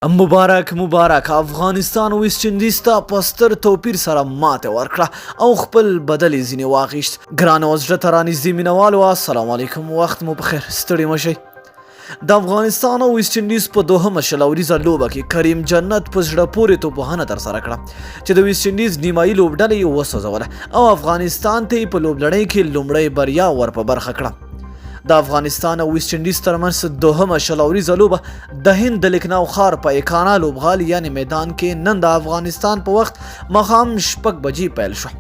مبارک مبارک، افغانستان ویسټ انډیز ته په ستر توپیر سره ماته ورکړه او خپل بدل یې ځینې واخیست. ګرانو او زړه ته رانږدې مینوالو، السلام علیکم، وخت مو پخیر، ستړي مه شئ. د افغانستان او ویسټ انډیز په دوهمه 20 اوریزه لوبه کې کریم جنت په زړه پورې توپوهنه ترسره کړه چې د ویسټ انډیز نیمایي لوبډله یې وسوځوله او افغانستان ته یې په لوبلړۍ کې لومړۍ بریا ور په برخه کړه. د افغانستان او ویسټ انډیز ترمنځ دوهمه 20 اوریزه لوبه د هند د لکناو ښار په ایکانا لوبغالي یعنې میدان کې نن د افغانستان په وخت ماښام 6 بجې پیل شوه.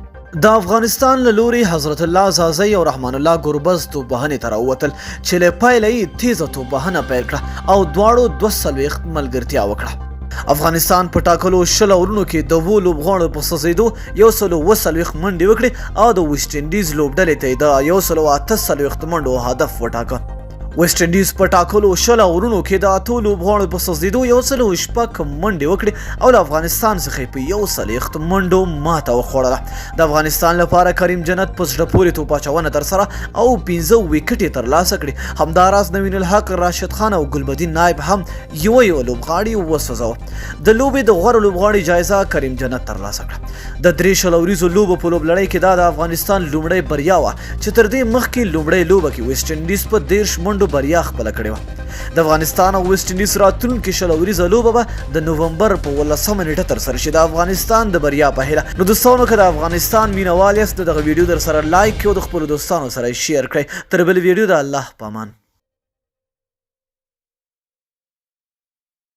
د افغانستان له لوري حضرت الله ځاځی او رحمان الله ګربز توپوهنې ته راووتل چې له پیله یې تیزه توپوهنه پیل کړه او دواړو 42 ملګرتیا وکړه. افغانستان په ټاکلو 20 اورونو کې د 7 لوبغاړو په سوځېدو 147 منډې وکړې او د ویسټ انډیز لوبډلې ته یې د 148 منډو هدف وټاکه. ویسټ انډیز په ټاکلو 20 اورونو کې د 8 لوبغاړو په سوځېدو 106 منډې وکړې او له افغانستان څخه یې په 140 منډو ماته وخوړله. د افغانستان لپاره کریم جنت په زړه پورې توپ اچونه ترسره او 5 ویکټې ترلاسه کړې. همداراز نوین الحق، راشد خان او ګلبدین نایب هم یو یو لوبغاړي وسوځاوه. د لوبې د غوره لوبغاړي جایزه کریم جنت ترلاسه کړه. د 3 20 اوریزو لوبو په لوبلړۍ کې دا د افغانستان لومړۍ بریا وه چې تر دې مخکې لومړۍ لوبه کې ویسټ انډیز په 30 منډو بریا خپله کړې وه. د افغانستان او ویسټ انډیز راتلونکې 20 اوریزه لوبه به د نومبر په 17 نیټه ترسره شي. د افغانستان د بریا په هیله. نو دوستانو، که د افغانستان مینوال یاست، دغه ویډیو در سره لایک او د خپلو دوستانو سره شیر کړئ. تر بل ویډیو د الله په امان.